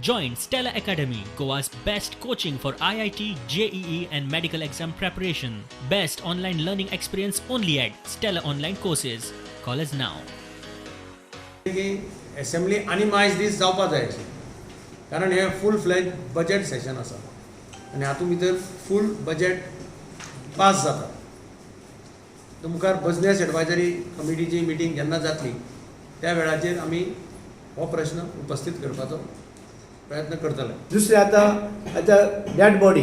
Join Stella Academy, Goa's best coaching for IIT, JEE, and medical exam preparation. Best online learning experience only at Stella Online Courses. Call us now. की assembly आनी मायज दीस जावपा जाय आशिल्ली, कारण हें फूल फ्लॅज बजेट सेशन आसा आनी हातूंत भितर फूल बजेट पास जाता. तो मुखार बिजनेस एडवायजरी कमिटीची मिटींग जेन्ना जातली, त्या वेळाचेर आमी हो प्रश्न उपस्थीत करपाचो प्रयत्न करतले. दुसरें, आतां आतां डेड बॉडी,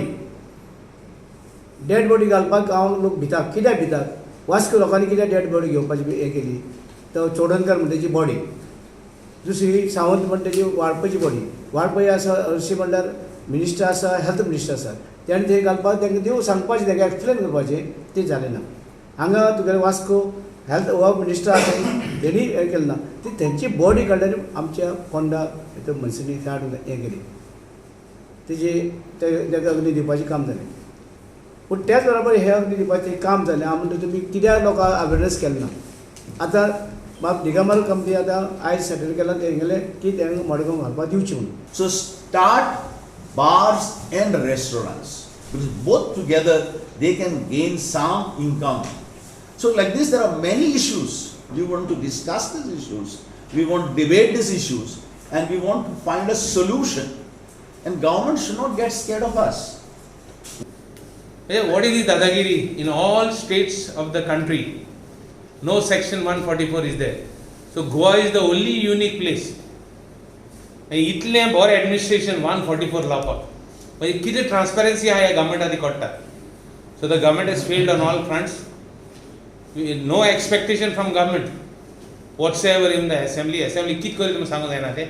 डेड बॉडी घालपाक गांवांत लोक भितात. कित्याक भितात? वास्को लोकांनी कित्याक डेड बॉडी घेवपाची हें केली? तो चोडणकर म्हणटा तेजी बॉडी, दुसरी सावंत म्हणटा तेजी वाळपयची बॉडी. वाळपय आसा, हरशीं म्हणल्यार मिनिस्टर आसा, हेल्थ मिनिस्टर आसा, तेणें थंय घालपाक तांकां देव सांगपाचें, तांकां एक्सप्लेन करपाचें, तें जालें ना. हांगा तुगेलें वास्को हेल्थ हो मिनिस्टर आसा, तेणी हें केलें ना. ती तेंची बॉडी काडली आनी आमच्या फोंडा भितर मनशांनी थंय हाडून हें केली, तेजी तेका अग्नी दिवपाचें काम जालें. पूण त्याच बरोबर हें अग्नी दिवपाचें काम जालें. हांव म्हणटा, तुमी कित्याक लोकांक अवेरनस केलें ना? आतां बाब दिगंबर कामती आतां आयज सेटल केलां तेंगेलें की तेंका मडगांव घालपाक दिवची म्हणून. So start bars and restaurants because both together they can gain some income. So like this, there are many issues. We want to discuss these issues. We want to debate these issues, and we want to find a solution. And government should not get scared of us. Hey, what is the Dadagiri? In all states of the country, no section 144 is there. So Goa is the only unique place. इतलें बरें administration 144 लावपाक म्हणजे कितें transparency आहा ह्या गव्हर्मेंटा ती कळटा. So the government has failed on all fronts. No expectation from government whatsoever in the assembly. Assembly कितें करी तुमी सांगूंक जायना तें.